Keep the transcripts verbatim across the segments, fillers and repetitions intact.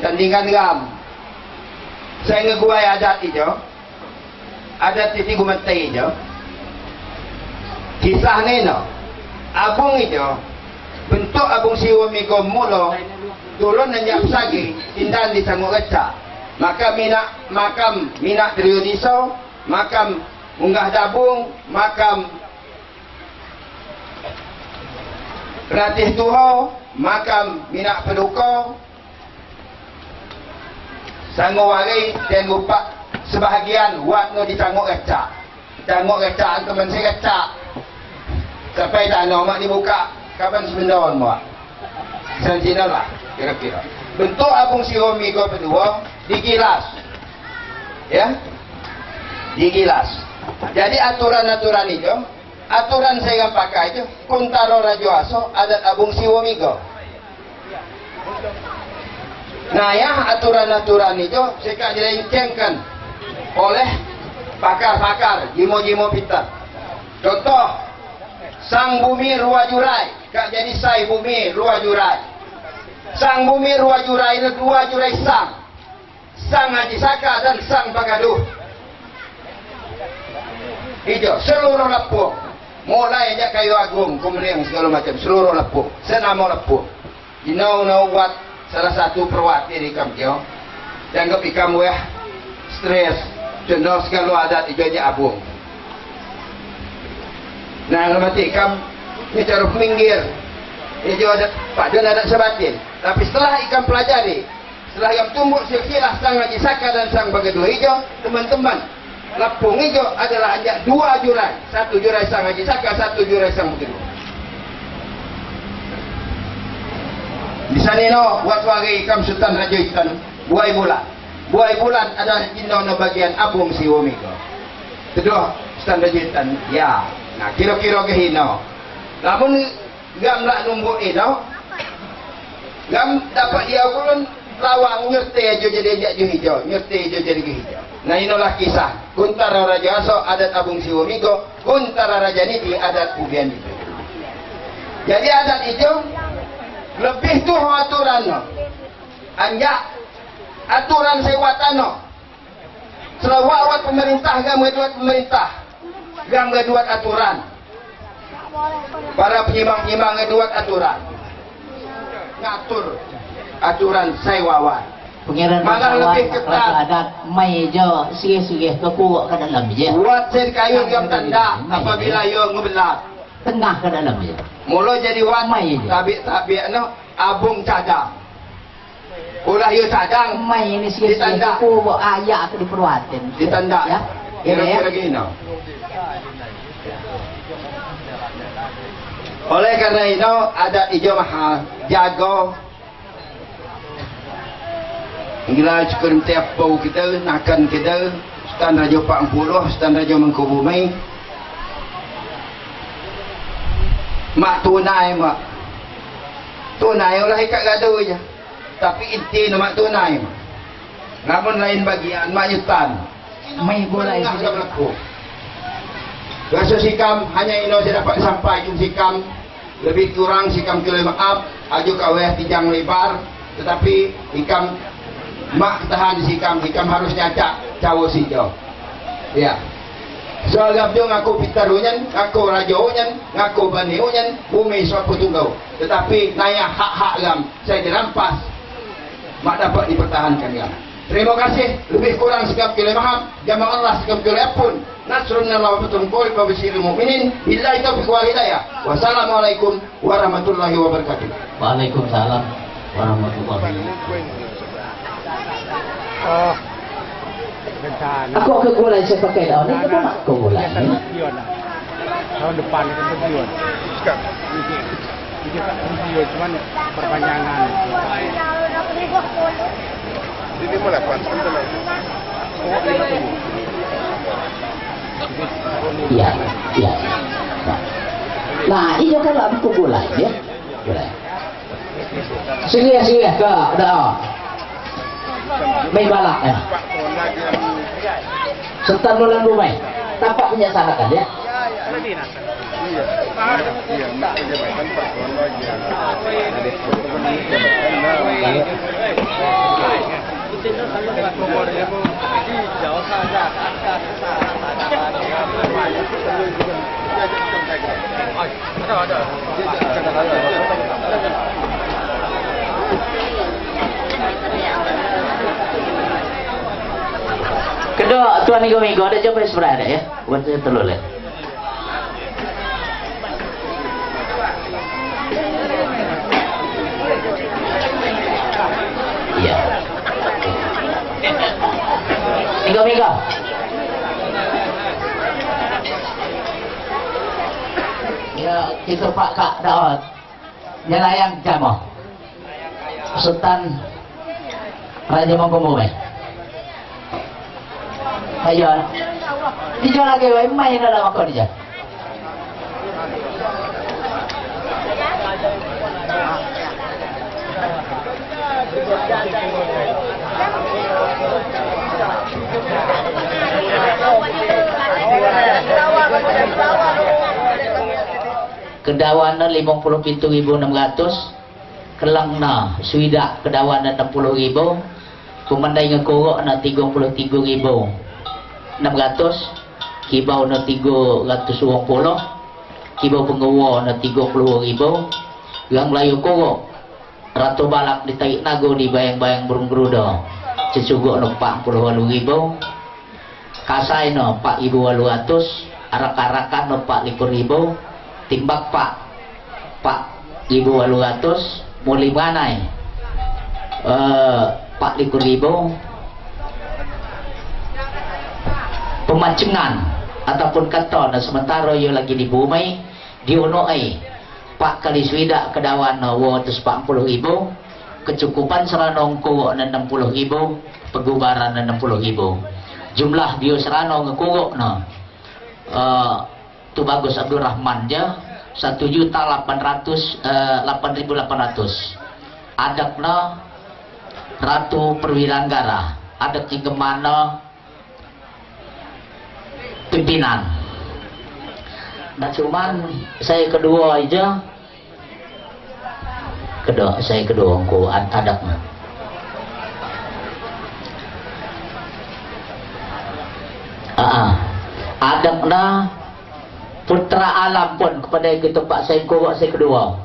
Tandingan ngam. Sa ingat guai adat ijo. Adat titi gumatei ijo. Kisah nino. Abung ijo. Bentuk Abung Siwo Migo mulo. Tulun anjak pesagi. Tindan di Sanguk Reca. Makam mina, makam mina Trio Diso. Makam Munggah Dabung. Makam Penatih Tuho. Makam mina Peduko. Sango wari, dan rupa sebahagian wat no di Sanguk Reca. Sanguk Reca, angka mensi Reca. Sampai tano mak dibuka, kapan semendon mak. Sanjina lah, kira-kira. Bentuk Abung Siwo Migo peduo, digilas. Ya? Digilas. Jadi aturan-aturan ijo, aturan sa ingat pakai ijo, kuntaro rajo aso, adat Abung Siwo Migo. Nah, ya, aturan-aturan ijo, sa ka dilencengkan oleh pakar-pakar, jimo-jimo pintar. Contoh, sang bumi rua jurai, ka jadi sai bumi rua jurai. Sang bumi rua jurai, dua jurai sang. Sang Aji Saka dan Sang Bagaduh. Ijo, seluruh Lampung. Mulai jak Kayu Agung, Kumering, segala macam, seluruh Lampung. Senamo Lampung. Ino, ino wat salah satu perwati di ikam jo. Dianggap ikam weh stres. Contoh segala adat ijo jak abung. Nah, ngamati ikam, ni taruh minggir. Ijo adat, padahal adat sabatil. Tapi setelah ikam pelajari, setelah ikam tumbuk silsilah Sang Aji Saka dan Sang Bagaduh ijo, teman-teman, Lampung ijo adalah anjak dua jurai. Satu jurai Sang Aji Saka, satu jurai Sang Bagaduh. Di sana ino, wat wari ikam Sutan Rajo Intan, Buai Bulan. Buai Bulan adalah ino no bagian Abung Siwo Migo. Teduh, Sutan Rajo Intan, ya. Nah, kiro-kiro ke ino. Lamun ngam la numbuk ino, ngam dapat diau kulun lawang nyurte ajo jadi jak ju ijo, nyurte ajo jadi ju ijo. Nah, ino lah kisah kuntara rajo aso adat Abung Siwo Migo, kuntara rajo niti adat Bubian Ijo. Jadi adat ijo lebih tuh aturan no. Anjak aturan sewatan no. Selawat wat pemerintah, ngam gaduat pemerintah. Ngam gaduat aturan. Para penyimang-penyimang gaduat aturan. Ngatur aturan sewatan. Malah lebih ketat. Adat mai jo, sige-sige, ke kuwak ke dalam je. Wat sen kayu ngam tanda, apabila yo ngebelat. Tengah ke dalam je. Mula jadi wat, mai je. Tabik-tabik no, abung cadang. Ulah yo cadang. Mai ni sikit-sikit. Ditanda. Ko bo ayak ke diperwatin. Ditanda. Ya. Kira-kira gini. Oleh karena ino, adat ijo maha jago. Ngira cukur tiap pau kita, nakan kita, Sutan Rajo Pak Empuluh, Sutan Rajo Mangkubumi. Mak tunai, mak. Tunai ulah ikat gaduh je. Tapi inti no mak tunai. Lamun lain bagian, mak nyutan. Mai bola itu. Raso sikam, hanya ino saya dapat sampaikan sikam. Lebih kurang sikam kilo maaf, ajo kaweh tijang lebar, tetapi ikam mak tahan sikam, ikam harus nyacak cawo sijo. Ya. So, agap jo ngako pitaru nyan, ngako rajo nyan, ngako bani nyan, bumi so aku tunggau. Tetapi naya hak-hak ngam, saya dirampas. Mak dapat dipertahankan ngam. Terima kasih, lebih kurang sikam kilo maaf, jamaah Allah sikam kilo ampun. Nasrun minallah wa fathun qarib wa basyiril mu'minin. Billahi taufiq wal hidayah. Wassalamualaikum warahmatullahi wabarakatuh. Waalaikumsalam warahmatullahi wabarakatuh. Oh, rencana. Ako ke gulai sa pakai daun ni, ako gulai. Biasa ni. Tahun depan kita berjuang. Sekarang. Iya, Kak, video, cuman perpanjangan. Jadi, lima lapan, kan tenang. Oh, lima tujuh. Iya, iya. Nah, ijo kan aku gulai, ya. Gulai. Sige, sige, ka, da. Mai balak, ya. Setan lalu mai. Tampak punya sana kan, ya? Kedo tuan igo-migo, ada jawab sebenarnya ya. Buat saya telur ya. Iya. Igo-migo. Ya, itu Pak Kak Daud. Nyelayang jamo. Sultan Raja Mangkumo mai. Ayo. Ijo lagi wai mai na la mako ijo. Kedawanna limong puluh pitu ribu enam ratus, kellangna swida' kedawanna enam puluh ribu, pemandai ngekuro' na tigo puluh tigo ribu enam ratus, kibau na tigo ratus duo puluh, kibau penguwo na tigo puluh ribu, rang layu kuro', ratu balak di Taik Nago di bayang-bayang burung gerudo, cecugo' na empat puluh walu ribu, Kasai no empat ribu walu ratus, arak-arakan no empat likur ribu, timbak empat, empat ribu walu ratus, muli manai, eh, empat likur ribu. Pemancengan ataupun kato na sementaro iyo lagi di bumi, di ono ai, empat kali swida' kedawanna duo ratus empat puluh ribu, kecukupan Serano ngkuro' na enam puluh ribu, pegubaran na enam puluh ribu. Jumlah dio Serano ngkuro' na, eh, Tubagus Abdul Rahman ja, satu juta lapan ratus, eh, lapan ribu lapan ratus. Adekna Ratu Perwira Negara, adek inggemmanna pimpinan. Nah, cuman saya keduo aja. Keduo, saya keduo ngku ad-, adekna. Aa. Adekna Putra Alam pun kepada kito Pak, saya ngku, saya keduo.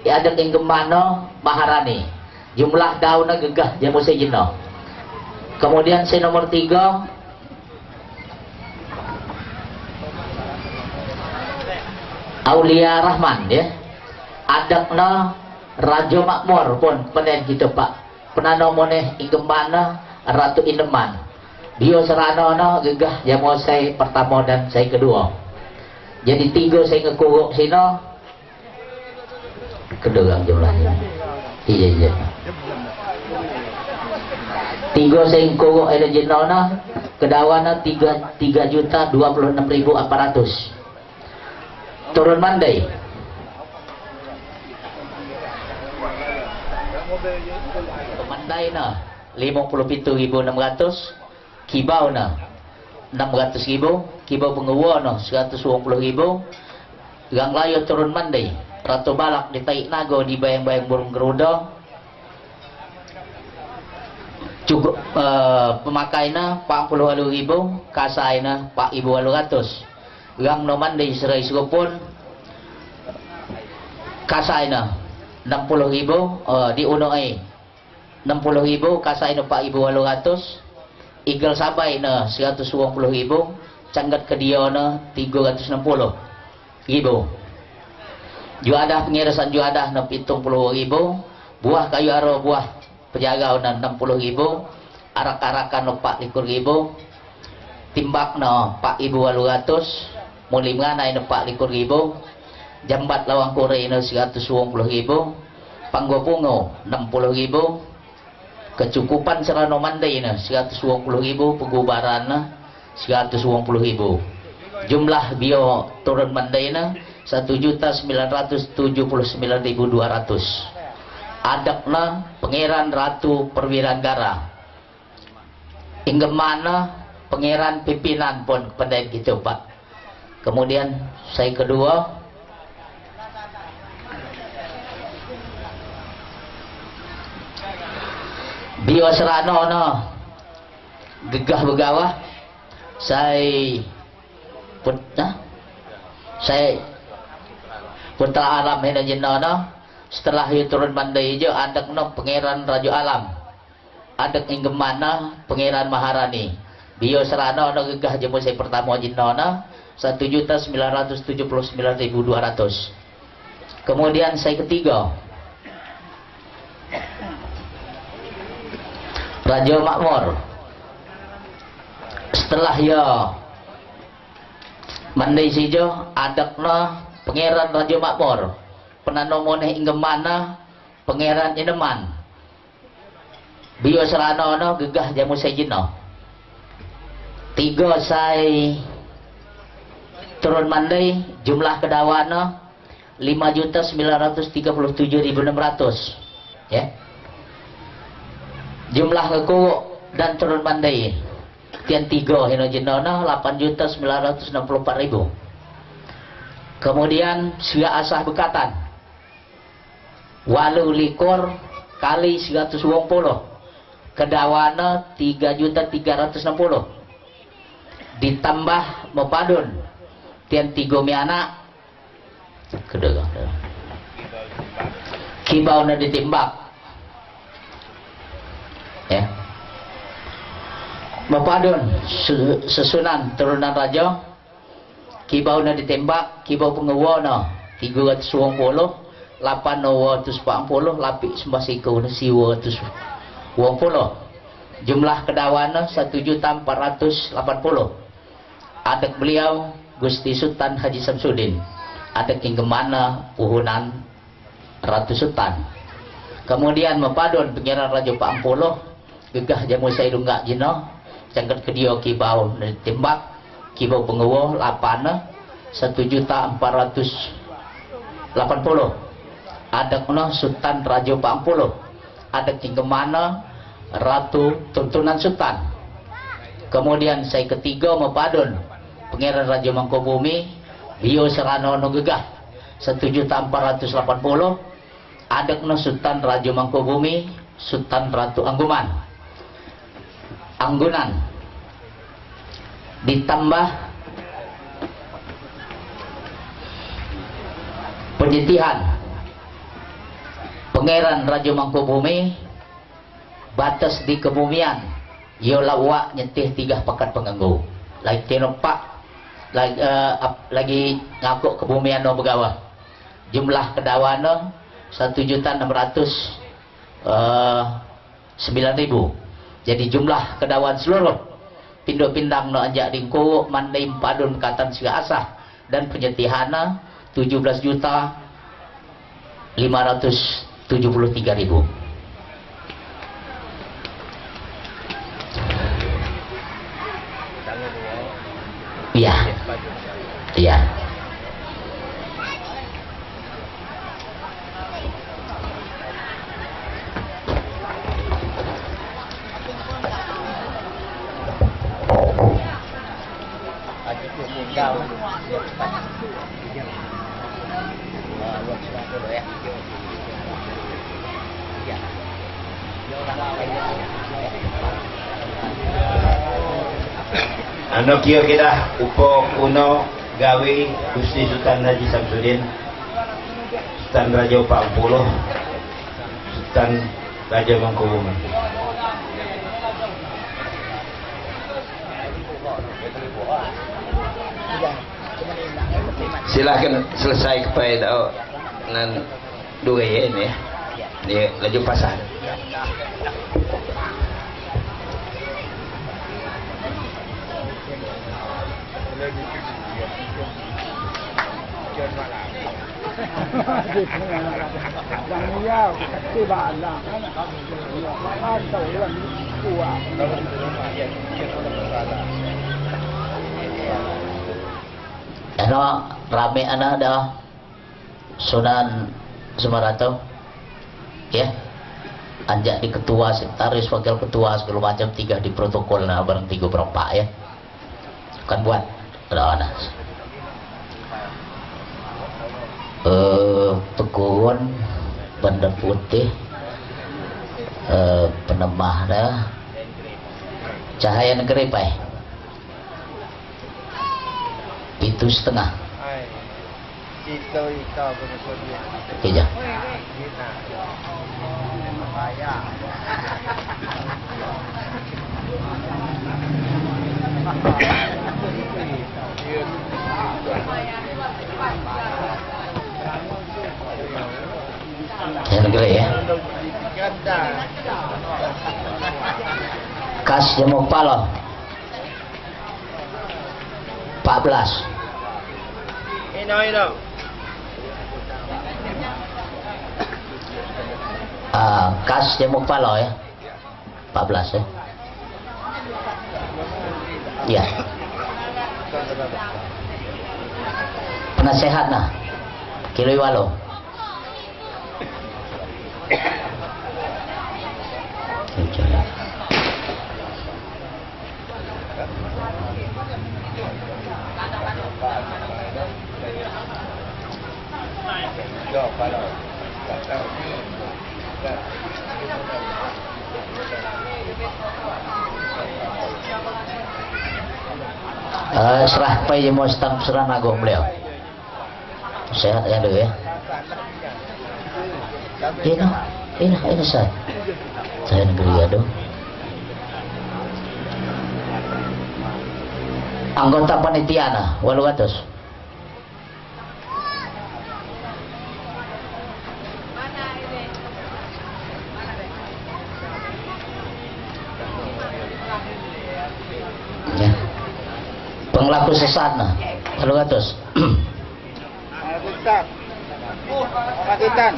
Ya, adek inggemmanna Maharani. Jumlah dauna gegeh jamo sa jino. Kemudian si nomor tigo, Aulia Rahman, ya. Adekna Rajo Makmur pun penen kito Pak. Penano moneh inggemmanna Ratu Indeman. Dio Serano no gegeh jamo sa pertamo dan sa keduo. Jadi tigo sa ngkuro' sino, Kedo rang jumlahnyo. Iya, iya. Tigo sa ngkuro' ilo jino no, kedawanna tiga, tiga juta dua puluh enam ribu empat ratus. Turun mandai. Mandai no, limong puluh pitu ribu enam ratus. Kibau no, enam ratus ribu, kibau penguwo no, seratus duo puluh ribu, rang layu turun mandai, ratu balak di Taik Nago di bayang-bayang burung gerudo, cukup, eh, pemakai no, empat puluh walu ribu, kasai no, empat ribu walu ratus, rang no mandai serai serupun, kasai no, enam puluh ribu, eh, di uno ai. Enam puluh ribu, kasai no empat ribu walu ratus, igel sabai no seratus duo puluh ribu, cangget ke dio no tigo ratus enam puluh ribu. Juadah, pengirisan juadah no pitung puluh ribu, buah kayu aro, buah pejarau no enam puluh ribu, arak-arakan no empat likur ribu, timbak no empat ribu walu ratus, muli meranai no empat likur ribu, jambat lawang kuri no seratus duo puluh ribu, panggo pungo enam puluh ribu, kecukupan Serano mandai no seratus duo puluh ribu, pegubaran no seratus duo puluh ribu. Jumlah dio turun mandai no satu juta sembilan ratus tujuh puluh sembilan ribu dua ratus. Adek no Pangeran Ratu Perwira Negara. Inggemman no Pangeran pimpinan pun kepada kito, Pak. Kemudian, sa keduo, dio Serano no, Gegah begawa, sai put-, ha? Sai Putra Alam hino jino no, setelah iyo turun mandai jo, adek no Pangeran Rajo Alam. Adek inggeman no Pangeran Maharani. Biyo serano no gegah jemur sai pertamo jino no, satu juta sembilan ratus tujuh puluh sembilan ribu dua ratus. Kemudian sai ketigo, Rajo Makmur. Setelah iyo mandai sijo, adek no Pangeran Rajo Makmur. Penano moneh inggeman no Pangeran Ineman. Biyo serano no gegah jemur sai jino. Tigo sai turun mandai, jumlah kedawa no lima juta sembilan ratus tiga puluh tujuh ribu enam ratus. Ya. Jumlah ngeko dan turun mandai, tian tigo hino jino no, lapan juta sembilan ratus enam puluh empat ribu. Kemudian sio asah bekatan, walu likur kali seratus duo puluh, kedawa no tiga juta tiga ratus enam puluh. Ditambah mepadun tian tigo mianak, kedua, kibau no ditimbak. Ya. Mepadun su-, sesunan turunan rajo, kibau no ditimbak, kibau pengewo no tigo ratus duo puluh, lapan no duo ratus empat puluh, lapi sembah siko no sio ratus duo puluh. Jumlah kedawa no satu juta empat ratus lapan puluh. Adek beliau Gusti Sutan Haji Samsudin. Adek inggeman no Puhunan Ratu Sutan. Kemudian mepadun Pangeran Rajo Paang Puluh, gegah jemur sai dunggak jino, cangkat kedio kibau ditimbak, kibau pengewo lapan, satu juta empat ratus lapan puluh. Adek no Sutan Rajo Paang Puluh. Adek inggeman no Ratu Tuntunan Sutan. Kemudian sai ketigo mepadun Pangeran Rajo Mangkubumi, bio serano no gegah, satu juta empat ratus lapan puluh. Adek no Sutan Rajo Mangkubumi, Sutan Ratu Angguman. Anggunan. Ditambah penyetihan Pangeran Rajo Mangkubumi, bates di kebumian, yo lawa nyetih tiga pekan penganggu. Lagi tinepak, lagi, eh, ap-, lagi ngakuk kebumian no begawa. Jumlah kedawa no satu juta enam ratus, eh, sembilan ribu. Jadi jumlah kedawa seluruh pindo pindang no anjak dingku mandai mepadun katan sio asah dan penyetihan no tujuh belas juta lima ratus tujuh puluh tiga ribu. Iya. Iya. Ano kio kidah upo kuno gawi Gusti Sutan Haji Samsudin, Sutan Rajo Paang Puluh, Sutan Rajo Mangkubumi. Silahkan selesai kepada nan dua ini, ya. Ini laju pasang. Ano, rame ano dah. Sunan Semarato. Ya. Anjak di ketua, sekretaris, wakil ketua, segala macam, tiga di protokol, nah, barang tiga berempat, ya. Kan buat. Ada, ada. Eh, Pekuun, Banda Putih, eh, Penemah dah. Cahaya Negeri, Pak. Pitu setengah. Kija. Cahaya Negeri, ya. Kas Jemuk Palo. Empat belas. Ah, kas Jemuk Palo, ya. Empat belas, ya. Ya. Penasehat, nah. Kilo walo. Eh, serah pai jemo stamp, serah nago beliau. Sehat ya, Dok, ya? Ina, ina, ina, sehat. Cahaya Negeri, ya, Dok. Anggota panitia, nah, walu ratus. Ya. Panglaku sesat, nah, walu ratus. Panglaku sesat. Panglaku sesat.